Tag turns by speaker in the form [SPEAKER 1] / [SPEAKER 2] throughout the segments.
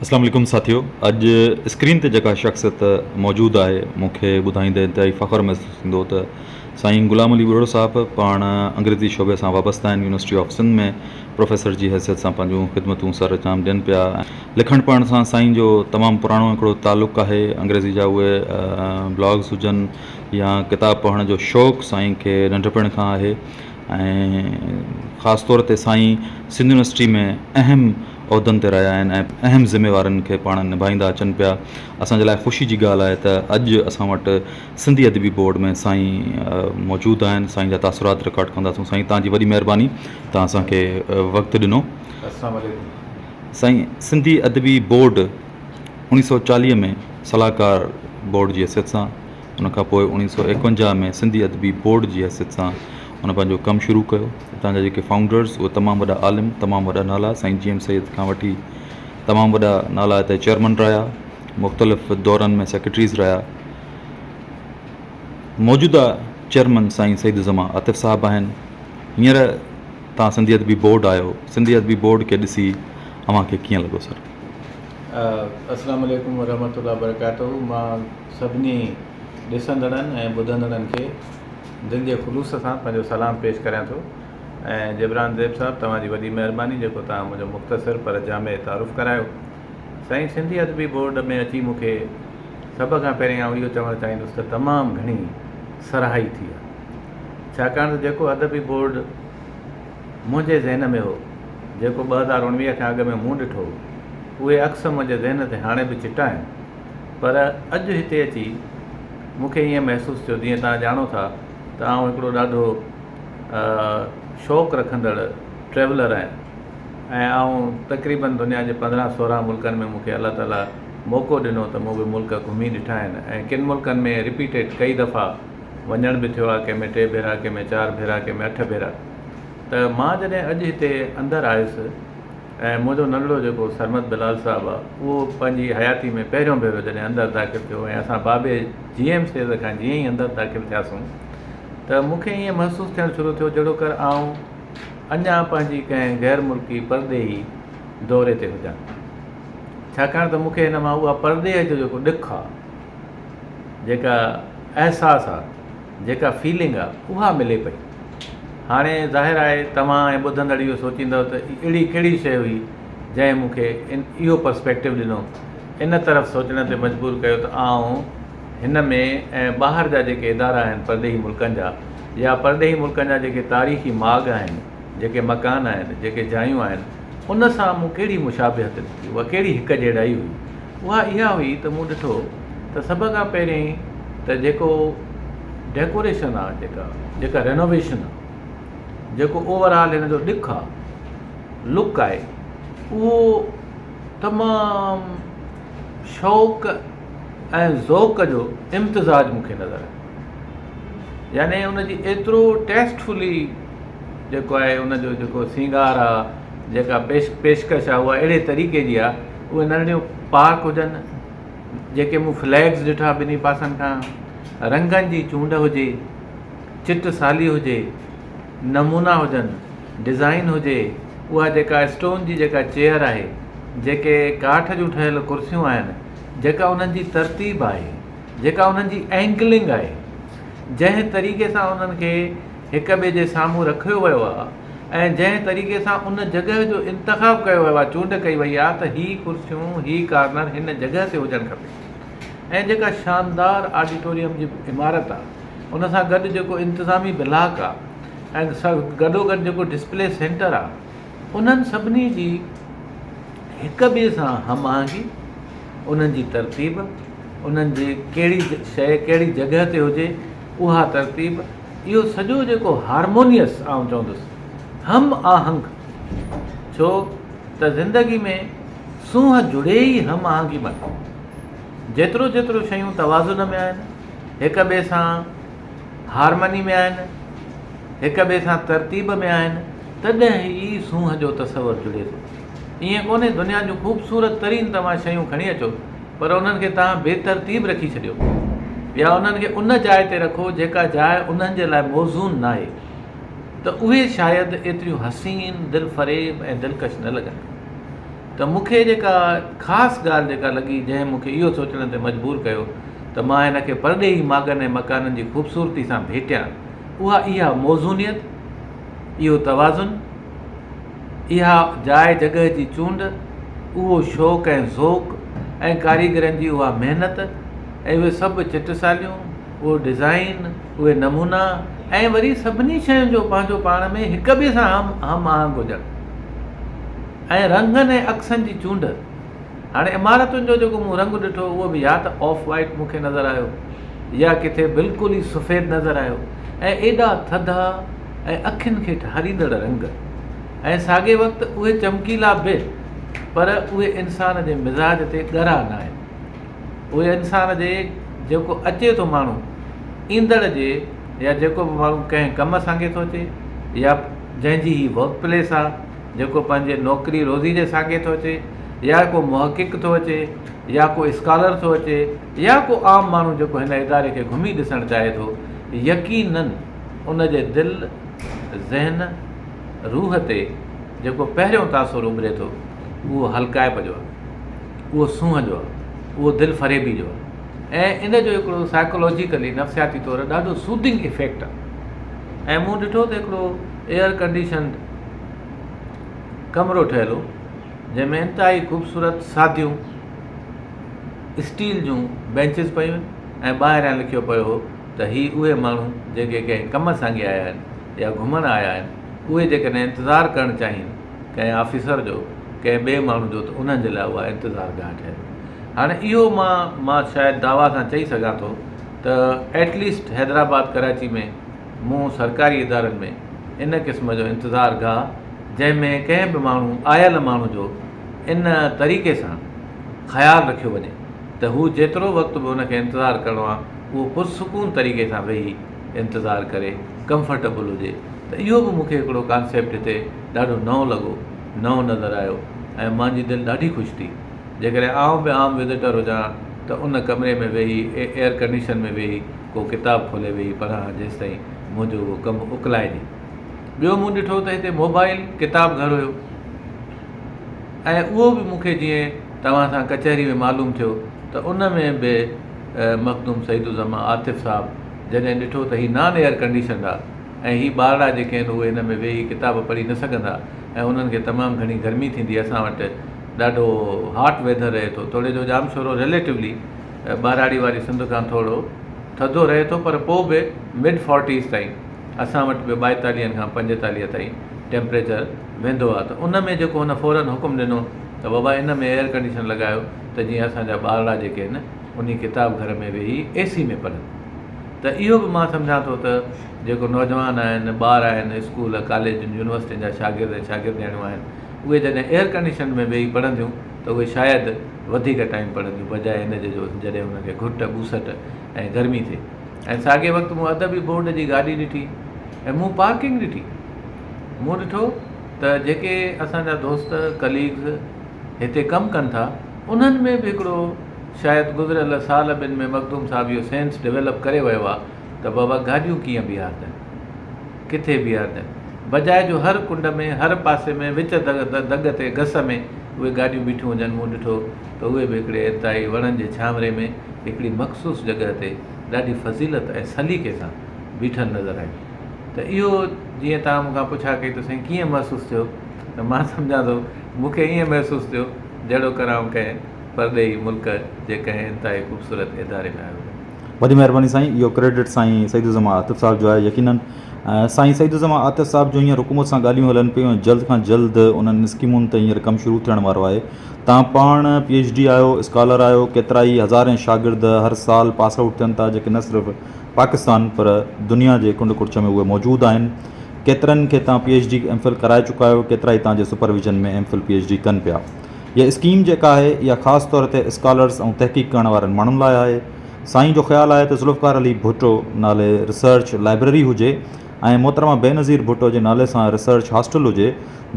[SPEAKER 1] اسلام عليڪم ساٿيو اڄ اسڪرين تي جيڪا شخصيت موجود آهي مون کي ٻڌائيندي انتهائي فخر محسوس ٿيندو ته سائين غلام علي ٻرڙو صاحب پاڻ انگريزي شعبي سان وابسته آهن يونيورسٽي آف سنڌ ۾ پروفيسر جي حيثيت سان پنهنجون خدمتون سر انجام ڏين پيا لکڻ پڙهڻ سان سائين جو تمام پراڻو هڪڙو تعلق آهي انگريزي جا اهي بلاگز هجن يا ڪتاب پڙهڻ جو شوق سائين کي ننڍپڻ کان آهي ۽ خاص طور تي سائين سنڌ يونيورسٽي ۾ اهم عهدن تي رهيا آهن ۽ اهم ذميوارين کي پاڻ نڀائيندا اچن پيا اسان جي لاء خوشي جي ڳالهه آهي ته اڄ اسان وٽ سنڌي ادبي بورڊ ۾ سائين موجود آهن سائين جا تاثرات رڪارڊ ڪنداسون سائين تان جي وڏي مهرباني تان اسان کي وقت ڏنو.
[SPEAKER 2] السلام عليڪم.
[SPEAKER 1] سائين سنڌي ادبي بورڊ اوڻيهه سئو چاليهه ۾ صلاحڪار بورڊ جي حيثيت سان ان کان پوء اوڻيهه سئو ايڪونجاهه ۾ سنڌي ادبي بورڊ جي حيثيت سان ان پنهنجو ڪم شروع ڪيو هتان جا جيڪي فائونڊرز اهي تمام وڏا عالم تمام وڏا نالا سائين جي ايم سيد کان وٺي تمام وڏا نالا هتي چيئرمن رهيا مختلف دورن ۾ سيڪريٽريز رهيا موجوده چيئرمن سائين سيد الزمان عاطف صاحب آهن هينئر توهان سنڌي ادبي بورڊ آيو سنڌي ادبي بورڊ کي ڏسي اوهان کي ڪيئن لڳو سر؟
[SPEAKER 2] السلام عليڪم ورحمة الله وبرڪاته مان سڀني ڏسندڙن ۽ ٻڌندڙن کي دل جي خلوص سان پنهنجو سلام پيش ڪريان ٿو ۽ جبران زيب صاحب توهان جي وڏي مهرباني جيڪو توهان منهنجو مختصر پر جامع تعارف ڪرايو سائين سنڌي ادبي بورڊ ۾ اچي مون کي سڀ کان پهرين آئون اهو چوڻ چاهيندس ته تمام گهڻي سرهائي ٿي آهي ڇاڪاڻ ته جيڪو ادبي بورڊ منهنجي ذهن ۾ هو، جيڪو 2019 کان اڳ ۾ مون ڏٺو هو، اهي عڪس منهنجي ذهن تي هاڻي به چٽا آهن. پر اڄ هتي اچي مون کي ائين محسوس ٿيو جيئن توهان ڄاڻو ٿا ته آئون هڪڙو ڏاڍو شوق رکندڙ ٽريولر آهيان ۽ آئون تقريبن دنيا جي 15 16 ملڪن ۾ مون کي الله تعاليٰ موقعو ڏنو ته مون به ملڪ گهمي ڏٺا آهن ۽ ڪن ملڪن ۾ رپيٽيڊ ڪئي دفعا وڃڻ به ٿيو آهي، ڪنهن ۾ ٽي ڀيرا، ڪنهن ۾ چار ڀيرا، ڪنهن ۾ اٺ ڀيرا. ته مان جڏهن اڄ هتي اندر آيس ۽ منهنجو ننڍڙو جيڪو سرمد بلال صاحب آهي، اهو پنهنجي حياتي ۾ پهريون ڀيرو جڏهن اندر داخل ٿيو ۽ اسان بابي جي ايم سيد کان جيئن ئي اندر داخل ٿياسون ته مون کي ائين محسوس ٿيڻ شروع ٿيو جهڙوڪر آئون اڃا پنهنجي ڪنهن غير ملڪي پرڏيهي دوري تي هجان. ڇاڪاڻ ته مون کي هن مان اها پرڏيهه جو جيڪو ڏک آهي، جيڪا احساس آ، جيڪا فيلنگ آ، اها ملي پئي. هاڻي ظاهر آهي توهان ۽ ٻڌندڙ اهو سوچيندؤ ته اهڙي ڪهڙي شيء هئي جنهن مون کي اهو پرسپيڪٽو ڏنو، ان طرف سوچڻ تي مجبور ڪيو ته آئون هن ۾ ۽ ٻاهر جا جيڪي ادارا آهن پرڏيهي ملڪن جا يا پرڏيهي ملڪن جا جيڪي تاريخي ماڳ آهن، جيڪي مڪان آهن، جيڪي جايون آهن، ان سان مون ڪهڙي مشابهت ڏٺي، اها ڪهڙي هڪ جهڙائي هئي. اها اها هئي ته مون ڏٺو ته سڀ کان پهرين ته جيڪو ڊيڪوريشن آ جيڪا جيڪا رينوويشن آ جيڪو اوور آل هن جو ڏک آ لڪ آهي اهو تمام شوق ۽ ذوق جو امتزاج مون کي نظر آيو يعني ان جي ايترو ٽيسٽفلي جيڪو آهي ان جو جيڪو سينگار آ جيڪا پيش پيشڪش آ اها اهڙي طريقي جي آ اهي ننڍڙيون پارڪ هجن جيڪي مون فليگز ڏٺا ٻنهي پاسن کان رنگن جي چونڊ هجي چٽ سالي هجي نمونا هجن ڊزائن هجي اها جيڪا اسٽون جي جيڪا چيئر آهي جيڪي ڪاٺ جون ٺهيل ڪرسيون آهن جيڪا انهن جي ترتيب آهي جيڪا انهن جي اينگلنگ آهي جنهن طريقي سان انهن کي هڪ ٻئي جي سامهون رکيو ويو آهي ۽ جنهن طريقي سان ان جڳهه جو انتخاب ڪيو ويو آهي، چونڊ ڪئي وئي آهي ته هي ڪرسيون، هي ڪارنر هن جڳهه تي هجڻ کپي ۽ جيڪا شاندار آڊيٽوريم جي عمارت آهي، ان سان گڏ جيڪو انتظامي بلاڪ آهي ۽ گڏوگڏ جيڪو ڊسپلي سينٽر آهي، انهن سڀني جي هڪ ٻئي سان هم آهنگي، انهن جي ترتيب، انهن جي ڪهڙي شيء ڪهڙي جڳهه تي هجي، اها ترتيب، اهو سڄو جيڪو هارمونيس آئون چوندس هم آهنگ ڇو ته زندگي ۾ سونهن جڙي ئي هم آهنگي مان ٿي. جيترو جيترو شيون توازن ۾ آهن، هڪ ٻئي سان هارمني ۾ آهن، هڪ ٻئي سان ترتيب ۾ آهن، تڏهن ئي سونهن جو تصور جڙي ٿو. ائين ڪونهي دنيا جون خوبصورت ترين توهان شيون کڻي اچو پر انهن کي توهان بي ترتيب رکي ڇڏيو يا انهن کي ان جاء تي رکو جيڪا جاء انهن جي لاء موزون ناهي ته اهي شايد ايتريون حسين، دلفريب ۽ دلڪش نه لڳنديون. ته مون کي جيڪا خاص ڳالهه جيڪا لڳي جنهن مون کي اهو سوچڻ تي مجبور ڪيو ته مان هن کي پرڏيهي ماڳن ۽ مڪانن جي خوبصورتي سان ڀيٽيان اها اها موزونيت، اهو توازن، اها جاء جڳهه جي چونڊ، اهو شوق ۽ ذوق ۽ ڪاريگرن جي اها محنت ۽ اهي سڀ چٽساليون، اهو ڊزائين، اهي نمونا ۽ وري سڀني شين جو پنهنجو پاڻ ۾ هڪ ٻئي سان هم هم آهنگ هجڻ ۽ رنگن ۽ عڪسن جي چونڊ. هاڻي عمارتن جو جيڪو مون رنگ ڏٺو اهو به يا ته آف وائيٽ مون کي نظر آيو يا ڪٿي بلڪل ئي سفيد نظر آيو ۽ ايڏا ٿڌا ۽ اکين کي ٺاريندڙ رنگ ۽ ساڳئي وقت اهي چمڪيلا به پر اهي انسان جي مزاج تي ڳرا ناهن. اهي انسان جي جيڪو اچي ٿو ماڻهو ايندڙ جي يا جيڪو به ماڻهو ڪنهن ڪم سانگي ٿو اچي يا جنهن جي هي ورڪ پليس آ جيڪو پنهنجي نوڪري روزي جي سانگي ٿو اچي يا ڪو محقق ٿو اچي يا ڪو اسڪالر ٿو اچي يا ڪو عام ماڻهو جيڪو هن اداري کي گهمي ڏسڻ چاهي ٿو يقينن ان جي دل ذهن روح تي جيڪو پهريون تاثر اڀري ٿو اهو هلڪائپ جو آهي اهو سونهن جو آهي، اهو دل فريبي جو آهي ۽ ان جو هڪڙو سائيڪالاجيڪلي، نفسياتي طور، ڏاڍو سودنگ افيڪٽ آهي ۽ مون ڏٺو ته هڪڙو ايئر ڪنڊيشنڊ ڪمرو ٺهيل هو جنهن ۾ انتهائي خوبصورت ساديون اسٽيل جون بينچز پيون آهن ۽ ٻاهريان لکيو پيو هو ته هي اهي ماڻهو جيڪي ڪنهن ڪم سانگي آيا آهن يا گهمڻ آيا آهن اهي جيڪڏهن انتظار ڪرڻ چاهين ڪنهن آفيسر جو، ڪنهن ٻئي ماڻهو جو ته انهن جي لاء اها انتظار گاهه ٺهيل. هاڻي اهو مان مان شايد دعويٰ سان چئي سگهان ٿو ته ايٽ ليسٽ حيدرآباد ڪراچي ۾ مون سرڪاري ادارن ۾ ان قسم جو انتظار گاهه جنهن ۾ ڪنهن به ماڻهو آيل ماڻهو جو ان طريقي سان خيال رکيو وڃي ته هو جيترو وقت به ان کي انتظار ڪرڻو آهي اهو پرسڪون طريقي سان ويهي انتظار ڪري ڪمفرٽيبل هجي ته اهو به مون کي هڪڙو ڪانسيپٽ هتي ڏاڍو نئون لڳو، نئون نظر آيو ۽ مانجي دل ڏاڍي خوش ٿي. جيڪڏهن آئون به عام وزيٽر هجان ها ته ان ڪمري ۾ ويهي ايئر ڪنڊيشن ۾ ويهي ڪو ڪتاب کولي ويهي پڙهان ها جيستائين منهنجو اهو ڪم اڪلائجي. ٻيو مون ڏٺو ته هتي موبائل ڪتاب گهر هيو ۽ اهو به مون کي جيئن توهان سان ڪچهري ۾ معلوم ٿيو ته ان ۾ به مخدوم سعيد الزمان عاطف صاحب جڏهن ڏٺو ته هي نان ايئر ڪنڊيشنڊ آ ۽ هي ٻارڙا جيڪي آهن اهي هن ۾ ويهي ڪتاب پڙهي نه سگهندا ۽ انهن کي تمام گهڻي گرمي ٿيندي اسان وٽ ڏاڍو هاٽ ويڌر رهي ٿو توڙي جو ڄامشورو ريليٽولي ٻهراڙي واري سنڌ کان ٿورو ٿڌو رهي ٿو پر پوء به مڊ فورٽيز تائين اسان وٽ به ٻائيتاليهن کان پنجيتاليهه تائين ٽيمپريچر ويندو آهي ته ان ۾ جيڪو هن فورن حڪم ڏنو ته بابا ان ۾ ايئر ڪنڊيشن لڳايو ته جيئن اسان جا ٻارڙا جيڪي آهن انهي ڪتاب گهر ۾ ويهي اي سي ۾ پڙهن ته اهو به مان سمجهان ٿو ته جيڪو نوجوان آهن، ٻار آهن، اسڪول، ڪاليجن، يونيورسٽين جا شاگرد ۽ شاگردياڻيون آهن، اهي جڏهن ايئر ڪنڊيشن ۾ ويهي پڙهنديون ته اهي شايد وڌيڪ ٽائيم پڙهنديون بجاء ان جي جو جڏهن انهن کي گهٽ، ٻوسٽ ۽ گرمي ٿئي. ۽ ساڳئي وقت مون ادبي بورڊ جي گاڏي ڏٺي ۽ مون پارڪنگ ڏٺي. مون ڏٺو ته جيڪي اسان جا دوست، ڪليگز، هتي ڪم ڪن ٿا، انهن ۾ به هڪڙو شايد گذريل سال ٻن ۾ مخدوم صاحب اهو سينس ڊويلپ ڪري ويو آ ته بابا گاڏيون ڪيئن بيهارجن، ڪٿي بيهارجن، بجاء جو هر ڪنڊ ۾ هر پاسي ۾ وچ دڳ تي گس ۾ اهي گاڏيون بيٺيون هجن، مون ڏٺو ته اهي به هڪڙي انتهائي وڻن جي ڇانوري ۾ هڪڙي مخصوص جڳهه تي ڏاڍي فضيلت ۽ سليقي سان بيٺل نظر آيون ته اهو جيئن توهان مون کان پڇا ڪئي ته سائين ڪيئن محسوس ٿيو ته مان سمجهان ٿو مون کي ائين محسوس ٿيو جهڙوڪر آئون ڪنهن پرڏيهي ملڪ جي ڪنهن انتهائي خوبصورت اداري ۾ آيو هجان.
[SPEAKER 1] وڏي مهرباني سائين اهو ڪريڊٽ سائين سعيد الزمان عاطف صاحب جو آهي يقينن سائين سعيد الزمان عاطف صاحب جون هينئر حڪومت سان ڳالهيون هلن پيون ۽ جلد کان جلد انهن اسڪيمن تي هينئر ڪم شروع ٿيڻ وارو آهي تان پاڻ پي ايڇ ڊي آهيو اسڪالر آهيو ڪيترائي هزارين شاگرد هر سال پاس آئوٽ ٿين ٿا جيڪي نه صرف پاڪستان پر دنيا جي ڪنڊ ڪڙڇ ۾ اهي موجود آهن ڪيترن کي تان P H D M Phil ڪرائي چڪا آهيو ڪيترائي تان جي supervision ۾ M Phil P H D ڪن پيا هيء اسڪيم جيڪا آهي اها خاص طور تي اسڪالرز ۽ تحقيق ڪرڻ وارن ماڻهن لاء آهي. سائين جو خيال آهي ته ذوالفقار علي ڀٽو نالي ريسرچ لائبريري هجي ۽ محترمه بينظير ڀٽو جي نالي سان ريسرچ هاسٽل هجي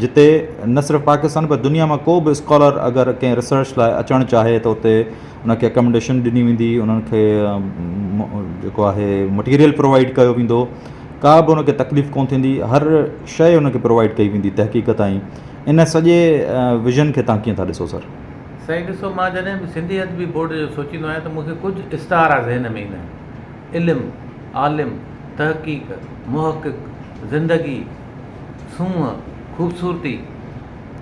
[SPEAKER 1] جتي نه صرف پاڪستان پر دنيا مان ڪو به اسڪالر اگر ڪنهن ريسرچ لاء اچڻ چاهي ته اتي ان کي اڪامڊيشن ڏني ويندي انهن کي جيڪو آهي مٽيريل پرووائيڊ ڪيو ويندو ڪا به ان کي تڪليف ڪونه ٿيندي هر شيء ان کي پرووائيڊ ڪئي ويندي تحقيق تائين. ان سڄي ويزن کي توهان ڪيئن ٿا ڏسو سر؟
[SPEAKER 2] سائين ڏسو مان جڏهن به سنڌي ادبي بورڊ جو سوچيندو آهيان ته مون کي ڪجهه استعارا ذهن ۾ ايندا آهن. علم، عالم، تحقيق، محقق، زندگي، سونهن، خوبصورتي،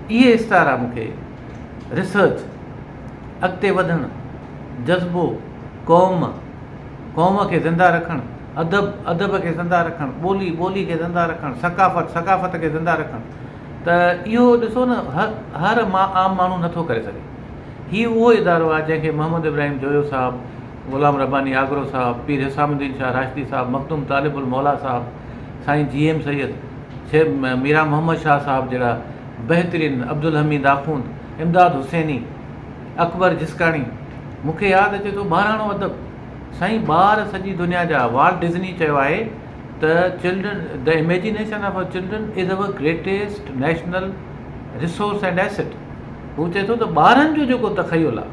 [SPEAKER 2] اهي استعارا مون کي ريسرچ، اڳتي وڌڻ، جذبو، قوم، قوم کي زنده رکڻ، ادب، ادب کي زنده رکڻ، ٻولي، ٻولي کي زنده رکڻ، ثقافت، ثقافت کي زنده رکڻ ته اهو ڏسو نه هر هر عام ماڻهو نٿو ڪري سگهي. هي اهو ادارو آهي جنهن کي محمد ابراهيم جويو صاحب، غلام رباني آگرو صاحب، پير حسام الدين شاهه راشدي صاحب، مخدوم طالب الموليٰ صاحب، سائين جي ايم سيد، شيخ ميران محمد شاهه صاحب جهڙا بهترين، عبدالحميد آخوند، امداد حسيني، اڪبر جسڪاڻي، مون کي ياد اچي ٿو ٻاراڻو ادب، سائين ٻار سڄي دنيا جا، والٽ ڊزني چيو آهي ته children the imagination of our children is our greatest national resource and asset هو چئي ٿو ته ٻارن جو جيڪو تخيل آهي،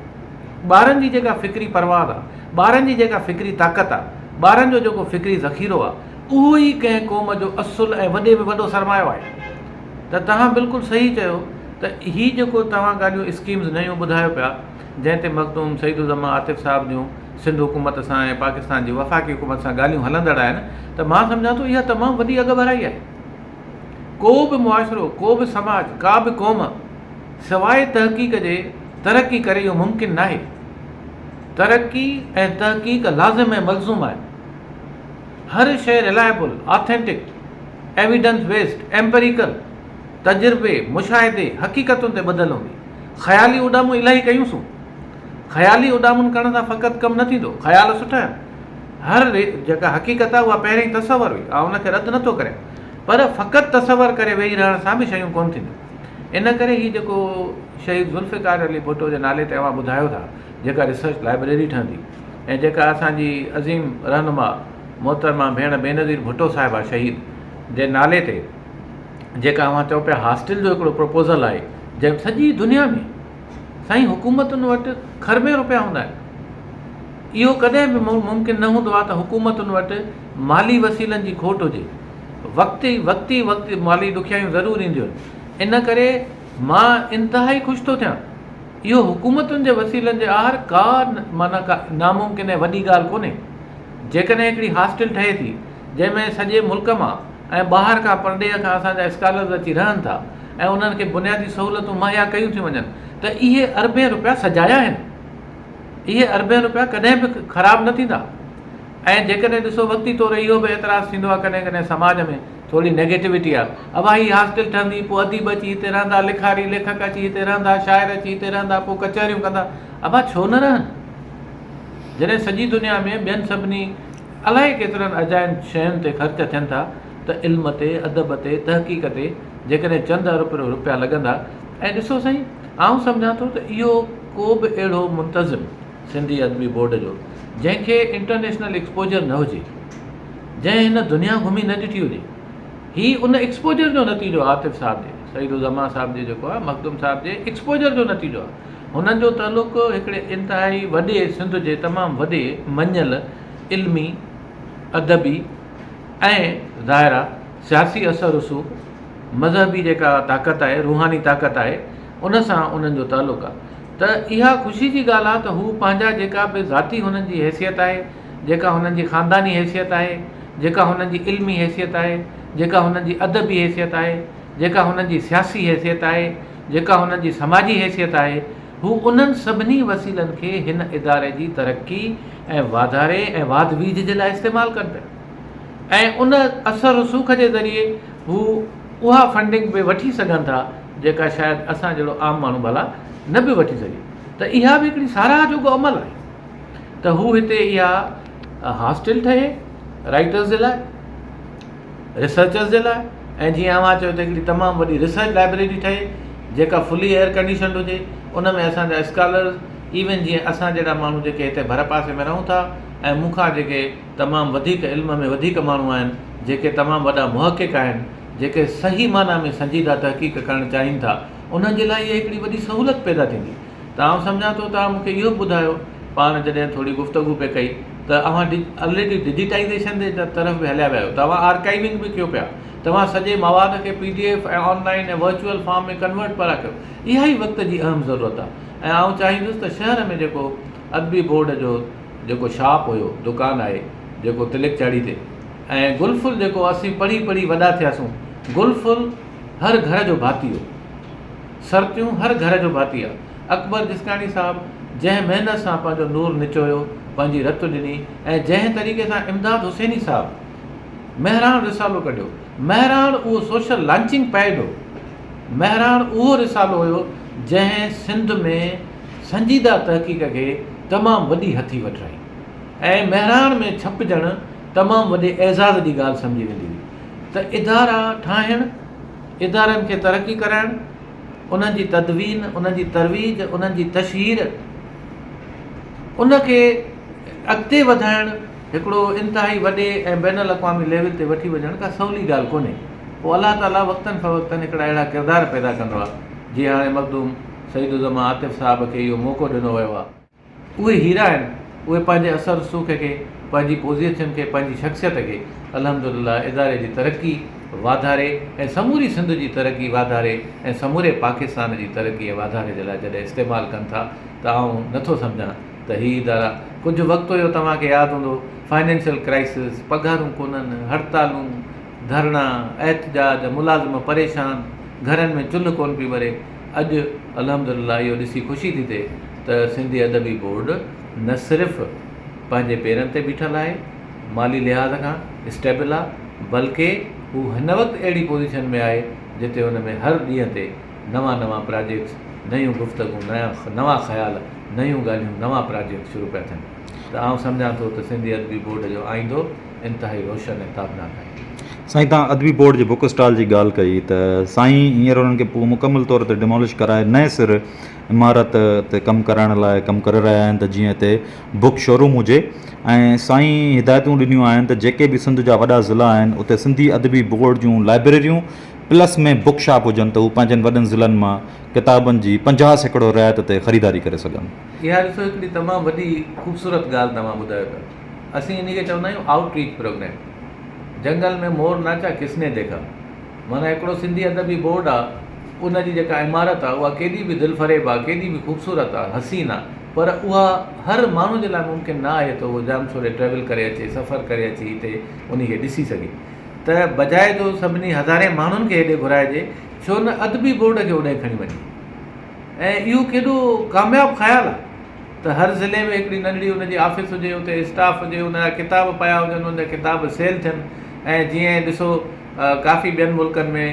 [SPEAKER 2] ٻارن جي جيڪا فڪري پرواز آهي، ٻارن جي جيڪا فڪري طاقت آهي، ٻارن جو جيڪو فڪري ذخيرو آهي، اهو ئي ڪنهن قوم جو اصل ۽ وڏي ۾ وڏو سرمايو آهي. ته توهان بلڪل صحيح چيو ته هي جيڪو توهان ڳالهيون اسڪيمز نيون ٻڌايو پيا جنهن تي مخدوم سعيد الزمان عاطف صاحب جون سنڌ حڪومت سان ۽ پاڪستان جي وفاقي حڪومت سان ڳالهيون هلندڙ آهن ته مان سمجهان ٿو اها تمام وڏي اڳڀرائي آهي. ڪو به معاشرو، ڪو به سماج، ڪا به قوم سواء تحقيق جي ترقي ڪري اهو ممڪن ناهي. ترقي ۽ تحقيق لازم ۽ ملزوم آهن. هر شيء رلائبل، آٿينٽڪ، ايويڊنس بيسڊ، ايمپريڪل، تجربي، مشاهدي، حقيقتن تي ٻڌل هوندي. خيالي اڏامون الاهي ڪيون سون. خيالي اڏامن ڪرڻ سان فقط ڪم نه ٿيندو. خيال سٺا آهن. هر جيڪا حقيقت آهي اها پهرين تصور هئي. آئون ان کي رد نه ٿو ڪريان. پر فقط تصور ڪري ويهي رهڻ سان به شيون ڪونه ٿينديون. ان ڪري هي جيڪو شهيد ذوالفقار علي ڀٽو جي نالي تي اوهان ٻڌايو ٿا جيڪا ريسرچ لائبريري ٺهندي ۽ جيڪا اسان جي عظيم رهنما محترمه ڀيڻ بينظير ڀٽو صاحبه شهيد جي نالي تي جيڪا اوهان چئو پيا هاسٽل جو هڪڙو پروپوزل آهي جنهن سڄي دنيا ۾ سائين حڪومتن وٽ کربين روپيا هوندا آهن اهو ڪڏهن به ممڪن نه هوندو آهي ته حڪومتن وٽ مالي وسيلن جي کوٽ هجي وقتي وقتي وقت مالي ڏکيائيون ضرور اينديون آهن ان ڪري مان انتهائي خوش ٿو ٿيان اهو حڪومتن جي وسيلن جي آهر ڪا معنيٰ ڪا ناممڪن ۽ وڏي ڳالهه ڪونهي جيڪڏهن هڪڙي هاسٽل ٺهي ٿي جنهن ۾ سڄي ملڪ مان ۽ ٻاهر کان پرڏيهه کان اسان جا اسڪالرز اچي رهن ٿا ۽ انهن کي بنيادي سهولتون مهيا ڪيون ٿيون وڃن ته اهي اربين روپيا سجايا آهن. اهي اربين روپيا ڪڏهن به خراب نه ٿيندا ۽ جيڪڏهن ڏسو وقتي طور اهو به اعتراض ٿيندو آهي ڪڏهن ڪڏهن سماج ۾ ٿوري نيگيٽوٽي آهي ابا هي هاسٽل ٺهندي پوء اديب اچي هتي رهندا لکاري ليکڪ اچي هتي رهندا شاعر اچي هتي رهندا پوء ڪچهريون ڪندا ابا ڇو نه رهن جڏهن سڄي دنيا ۾ ٻين سڀني الائي ڪيترن اجاين شين تي خرچ ٿين ٿا ته علم تي، ادب تي، تحقيق تي جيڪڏهن چند ارب روپيا لڳندا ۽ ڏسو سائين آئون سمجهان ٿو ته اهو ڪو به اهڙو منتظم سنڌي ادبي بورڊ جو جنهن کي انٽرنيشنل ايڪسپوجر نه هجي، جنهن هن دنيا گهمي نه ڏٺي هجي، هي ان ايڪسپوجر جو نتيجو آهي عاطف صاحب جي، سعيد الزمان صاحب جي جيڪو آهي مخدوم صاحب جي ايڪسپوجر جو نتيجو آهي. هنن جو تعلق هڪڙي انتهائي وڏي سنڌ جي تمام وڏي مڃيل علمي، ادبي ۽ ظاهر آ سياسي اثر رسوخ، مذهبي جيڪا طاقت آهي، روحاني طاقت آهي، ان سان انهن جو تعلق آ ته اها خوشي جي ڳالهه آ ته هو پنهنجا جيڪا به ذاتي هنن جي حيثيت آهي، جيڪا هنن جي خانداني حيثيت آهي، جيڪا هنن جي علمي حيثيت آهي، جيڪا هنن جي ادبي حيثيت آهي، جيڪا هنن جي سياسي حيثيت آهي، جيڪا هنن جي سماجي حيثيت آهي، هو انهن سڀني وسيلن کي هن اداري جي ترقي ۽ واڌاري ۽ واڌ ويجهه جي لاء استعمال ڪن پيا ۽ ان اثر رسوخ جي ذريعي هو اها فنڊنگ به وٺي سگهن ٿا جيڪا شايد اسان جهڙو عام ماڻهو ڀلا نه به وٺي سگهي ته اها به هڪڙي ساراهه جوڳو عمل آهي ته هو هتي اها هاسٽل ٺهي رائٽرز جي لاء ريسرچرز جي لاء ۽ جيئن اوهان چيو ته هڪڙي تمام وڏي ريسرچ لائبريري ٺهي جيڪا فلي ايئر ڪنڊيشنڊ هجي ان ۾ اسان جا اسڪالرز ايون جيئن اسان جهڙا ماڻهو جيڪي هتي ڀر پاسي ۾ رهون ٿا ۽ مون کان جيڪي تمام وڌيڪ علم ۾ وڌيڪ ماڻهو آهن جيڪي تمام وڏا محقق آهن جيڪي صحيح معنيٰ ۾ سنجيده تحقيق ڪرڻ چاهين ٿا انهن جي لاء اها هڪڙي وڏي سهولت پيدا ٿيندي ته آئون سمجهان ٿو توهان مون کي اهو به ٻڌايو پاڻ جڏهن ٿوري گفتگو پئي ڪئي ته اوهان آلريڊي ڊجيٽائيزيشن جي طرف به هليا ويا آهيو ته اوهان آرڪائيونگ به ڪيو پيا توهان سڄي مواد کي P D F ۽ online ۽ virtual form ۾ convert پيا ڪيو. اها ئي وقت جي اهم ضرورت آهي ۽ آئون چاهيندس ته شهر ۾ جيڪو ادبي بورڊ جو جيڪو شاپ هيو، دڪان آهي جيڪو تلڪ چاڙهي تي ۽ گل ڦل جيڪو اسين پڙهي پڙهي وڏا ٿياسون، گل ڦل هر گهر جو ڀاتي هو. سرتيون هر گهر جو ڀاتي آ. اڪبر جسڪاڻي صاحب جنهن محنت سان پنهنجو نور نچويو، پنهنجي رت ڏني ۽ جنهن طريقي سان امداد حسيني صاحب مهراڻ رسالو ڪڍيو، مهراڻ اهو سوشل لانچنگ پيڊ هو، مهراڻ اهو رسالو هيو جنهن سنڌ ۾ سنجيده تحقيق کي تمام وڏي هٿي وٺرائي ۽ مهراڻ ۾ ڇپجڻ تمام وڏي اعزاز جي ڳالهه سمجهي ويندي هئي ته ادارا ٺاهڻ، ادارن کي ترقي ڪرائڻ، انهن جي تدوين، انهن جي ترويج، انهن جي تشهير، ان کي اڳتي وڌائڻ هڪڙو انتهائي وڏي ۽ بين الاقوامي ليول تي وٺي وڃڻ ڪا سولي ڳالهه ڪونهي. پوء الله تعاليٰ وقتاً فوقتاً هڪڙا اهڙا ڪردار پيدا ڪندو آهي، جيئن هاڻي مخدوم سعيد الزمان عاطف صاحب کي اهو موقعو ڏنو ويو آهي. اهي هيرا آهن، اهي پنهنجي اثر رسوخ کي، پنهنجي پوزيشن کي، پنهنجي شخصيت کي الحمد لله اداري جي ترقي، واڌاري ۽ سموري سنڌ جي ترقي، واڌاري ۽ سموري پاڪستان جي ترقي ۽ واڌاري جي لاء جڏهن استعمال ڪن ٿا ته آئون نه ٿو سمجهان ته هي ادارا ڪجهه وقت هيو توهان کي ياد هوندو فائنينشل ڪرائسز، پگهارون ڪونهن، هڙتالون، ڌرڻا، احتجاج، ملازم پريشان، گهرن ۾ چلهه ڪونه پئي ٻري، اڄ الحمدلله اهو ڏسي خوشي ٿي ٿئي ته سنڌي ادبي بورڊ نه صرف پنهنجي پيرن تي بيٺل آهي، مالي لحاظ کان اسٽيبل آهي، بلڪه هو هن وقت اهڙي پوزيشن ۾ آهي جتي ان ۾ هر ڏينهن تي نوان نوان پراجيڪٽس، نيون گفتگون، نوان خيال، نيون ڳالهيون، نوان پراجيڪٽس شروع پيا ٿين ته آئون سمجهان ٿو ته سنڌي ادبي بورڊ جو آئيندو انتهائي روشن ۽ تابناڪ آهي.
[SPEAKER 1] سائين توهان ادبي بورڊ جي بڪ اسٽال جي ڳالهه ڪئي ته سائين هينئر انهن کي پورو مڪمل طور تي ڊمالش ڪرائي نئين سر عمارت تي ڪم ڪرائڻ لاء ڪم ڪري رهيا آهن ته جيئن هتي بڪ شوروم هجي ۽ سائين هدايتون ڏنيون آهن ته جيڪي به سنڌ جا وڏا ضلعا آهن اتي سنڌي ادبي بورڊ جون لائبريريون پلس ۾ بڪ شاپ هجن ته هو پنهنجن وڏن ضلعن مان ڪتابن جي 50% رعايت تي خريداري ڪري سگهن.
[SPEAKER 2] اها ڏسو هڪڙي تمام وڏي خوبصورت ڳالهه توهان ٻڌايو پيا. اسين انهي کي چوندا آهيون آئوٽ ريچ پروگرام. جنگل ۾ مور ناچا ڪس ني ديکا. معنيٰ هڪڙو سنڌي ادبي بورڊ آ ان جي جيڪا عمارت آ اها ڪيڏي به دلفريب آ ڪيڏي به خوبصورت آ حسين آ پر اها هر ماڻهو جي لاء ممڪن نه آهي ته اهو ڄامشوري ٽريول ڪري اچي سفر ڪري اچي هتي انهي کي ڏسي سگهي ته بجاء جو سڀني هزارين ماڻهن کي هيڏي گهرائجي ڇو نه ادبي بورڊ کي اوڏانهن کڻي وڃجي ۽ اهو ڪيڏو ڪامياب خيال آ. ته هر ضلعي ۾ هڪڙي ننڍڙي ان جي آفيس هجي، اتي اسٽاف هجي، ان جا ڪتاب پيا هجن، ان جا ڪتاب سيل ٿين ۽ جيئن ڏسو ڪافي ٻين ملڪن ۾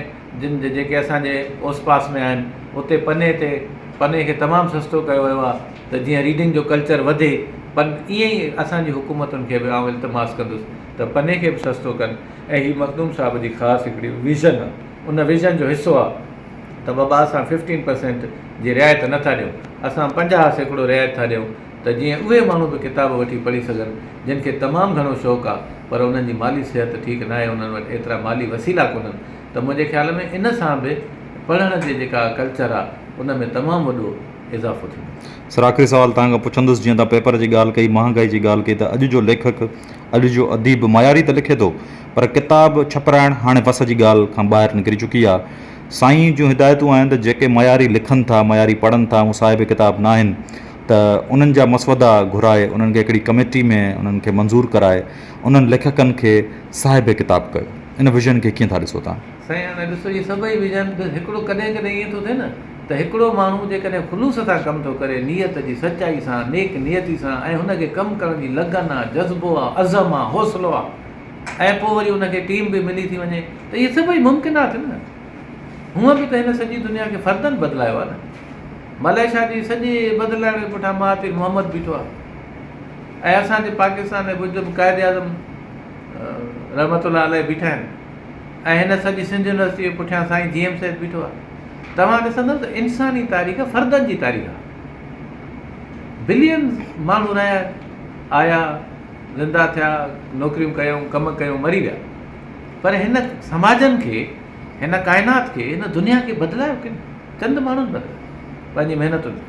[SPEAKER 2] جن جيڪي اسان جي اوس پاس ۾ آهن اتي پني تي پني کي تمام سستو ڪيو ويو آهي ته جيئن ريڊنگ جو ڪلچر وڌي پن ائين ئي اسان جي حڪومتن کي به آئون التماس ڪندس ته پني کي به سستو ڪن ۽ هي مخدوم صاحب جي خاص هڪڙي ويزن آهي ان ويزن جو حصو آهي ته بابا اسان ففٽين پرسينٽ جي رعايت نه ٿا ڏيون، اسان 50% رعايت ٿا ڏيون ته جيئن اهي ماڻهو به ڪتاب وٺي پڙهي سگهن جن کي تمام گهڻو شوق آ پر انهن جي مالي صحت ٺيڪ ناهي انهن وٽ ايترا مالي وسيلا ڪونهن ته منهنجي خيال ۾ ان سان به پڙهڻ جي جيڪا ڪلچر آ ان ۾ تمام وڏو اضافو ٿيندو.
[SPEAKER 1] سر آخري سوال توهان کان پڇندس جيئن توهان پيپر جي ڳالهه ڪئي مهانگائي جي ڳالهه ڪئي ته اڄ جو ليکڪ اڄ جو اديب معياري ته لکي ٿو پر ڪتاب ڇپرائڻ هاڻي وس جي ڳالهه کان ٻاهر نڪري چڪي آ سائين جون هدايتون آهن ته جيڪي معياري لکن ٿا معياري پڙهن ٿا مصاحب ڪتاب ناهن ته انهن جا مسودا گهرائي انهن کي هڪڙي ڪميٽي ۾ انهن کي منظور ڪرائي انهن ليکڪن کي صاحب ڪتاب ڪيو ان ويزن کي ڪيئن ٿا ڏسو توهان؟
[SPEAKER 2] سائين هاڻي ڏسو اهي سڀئي ويزن هڪڙو ڪڏهن ڪڏهن ائين ٿو ٿئي نه ته هڪڙو ماڻهو جيڪڏهن خلوص سان ڪم ٿو ڪري نيت جي سچائي سان نيڪ نيتي سان ۽ هن کي ڪم ڪرڻ جي لگن آ جذبو آ عزم آ حوصلو آ ۽ پوء وري ان کي ٽيم به ملي ٿي وڃي ته اهي سڀئي ممڪنات آهن نه. هونء به ته هن سڄي دنيا کي فردن بدلايو آهي نه. ملائيشيا جي سڄي بدلائڻ جي پٺيان مهاتير محمد بيٺو آهي ۽ اسان جي پاڪستان ۾ به قائد اعظم رحمت الله عليه بيٺا آهن ۽ هن سڄي سنڌ يونيورسٽي جي پٺيان سائين جي ايم سيد بيٺو آهي. توهان ڏسندؤ ته انساني تاريخ فردن جي تاريخ آهي. بلينز ماڻهو رهيا آيا زنده ٿيا، نوڪريون ڪيائون، ڪم ڪيائون، مري ويا. پر هن سماجن کي، هن ڪائنات کي، هن دنيا کي بدلايو ڪن؟ چند ماڻهن بدلايو، پنهنجي محنتن سان.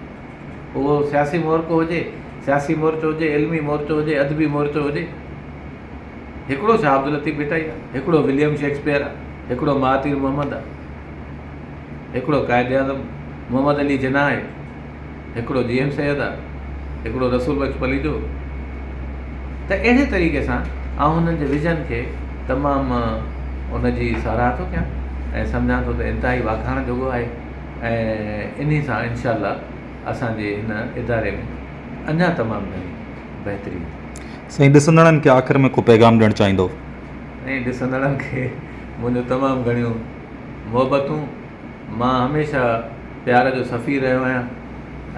[SPEAKER 2] پوء اهو سياسي مورڪو هجي، سياسي مورچو هجي، علمي مورچو هجي، ادبي مورچو هجي. هڪڙو شاهه عبداللطيف ڀٽائي آهي، هڪڙو وليم شيڪسپيئر آهي. هڪڙو مهاتير محمد آ، هڪڙو قائد اعظم محمد علي جناح آهي، هڪڙو جي ايم سيد آ، هڪڙو رسول بخش پليجو. ته اهڙي طريقي سان آئون هنن جي ويزن کي تمام ان جي ساراهه ٿو ڪيان ۽ سمجهان ٿو ته انتهائي واکاڻ جوڳو آهي ۽ انهي سان انشاء الله اسان جي هن اداري ۾ اڃا تمام گهڻي بهتري ايندي.
[SPEAKER 1] سائين ڏسندڙن کي آخر ۾ ڪو پيغام ڏيڻ چاهيندو؟
[SPEAKER 2] سائين ڏسندڙن کي منهنجون تمام گهڻيون محبتون. مان هميشه پيار جو سفير رهيو آهيان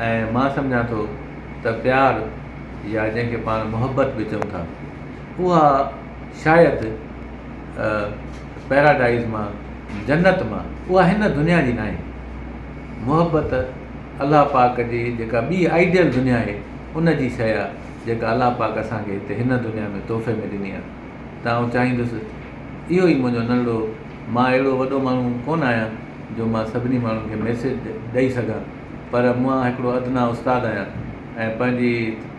[SPEAKER 2] ۽ مان سمجهان ٿو ته پيار يا جنهن کي پاڻ محبت به چئون ٿا اها شايد پيراڊائز مان جنت مان اها هن دنيا جي ناهي. محبت الله پاڪ جي جيڪا ٻي آئيڊيل دنيا آهي ان جي شيء آهي جيڪا الله پاڪ اسان کي هتي هن دنيا ۾ تحفي ۾ ڏني آهي ته آئون چاهيندس اهو ئي منهنجو ننڍڙو مان اهڙو وڏو ماڻهو ڪونه آهيان جو مان سڀني ماڻهن کي ميسيج ڏئي سگهان پر مان هڪڙو ادنيٰ استاد آهيان ۽ پنهنجي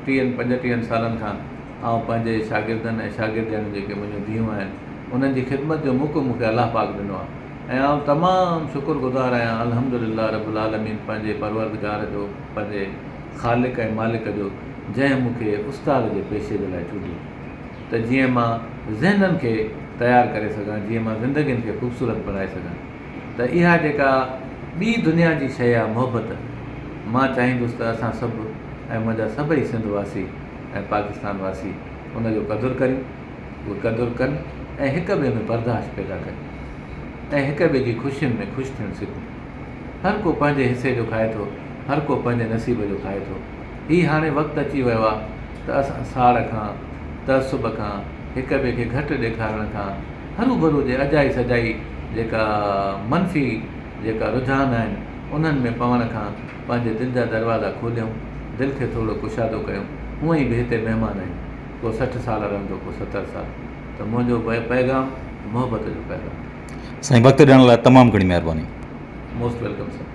[SPEAKER 2] ٽيهن پنجٽيهن سالن کان آئون پنهنجي شاگردن ۽ شاگردياڻيون جيڪي منهنجون ڌيئون آهن انهن جي خدمت جو موقعو مون کي الله پاڪ ڏنو آهي ۽ آئون تمام شڪر گذار آهيان الحمد لله رب العالمين پنهنجي پروردگار جو پنهنجي خالق ۽ مالڪ جو جنهن مون کي استاد جي پيشي جي لاء چونڊيو ته جيئن مان ذهنن کي تيار ڪري سگهان جيئن مان زندگين کي خوبصورت بڻائي سگهان ته اها جيڪا ٻي دنيا جي شيء آهي محبت مان چاهيندس ته اسان سڀ ۽ منهنجا سڀئي سنڌ واسي ۽ پاڪستان واسي ان جو قدر ڪريون، اهي قدر ڪن ۽ هڪ ٻئي ۾ برداشت پيدا ڪريون ۽ هڪ ٻئي جي خوشين ۾ خوش ٿيڻ سکون. هر ڪو پنهنجي حصي جو کائي ٿو، هر ڪو پنهنجي نصيب جو کائي ٿو. هي هاڻي وقت اچي ويو آهي ته اسان ساڙ کان، تعصب کان، هڪ ٻئي کي گهٽ ڏيکارڻ کان، هروڀرو جي اجائي سجائي جيڪا منفي جيڪا رجحان آهن، انهن ۾ پوڻ کان پنهنجي دل جا دروازا کوليون، دل کي ٿورو ڪشادو ڪيون، هونئن ئي به هتي مهمان آهيون، ڪو 60 سال رهندو ڪو 70 سال، ته منهنجو پيغام محبت جو پيغام.
[SPEAKER 1] سائين وقت ڏيڻ لاء تمام گهڻي مهرباني.
[SPEAKER 2] Most welcome sir.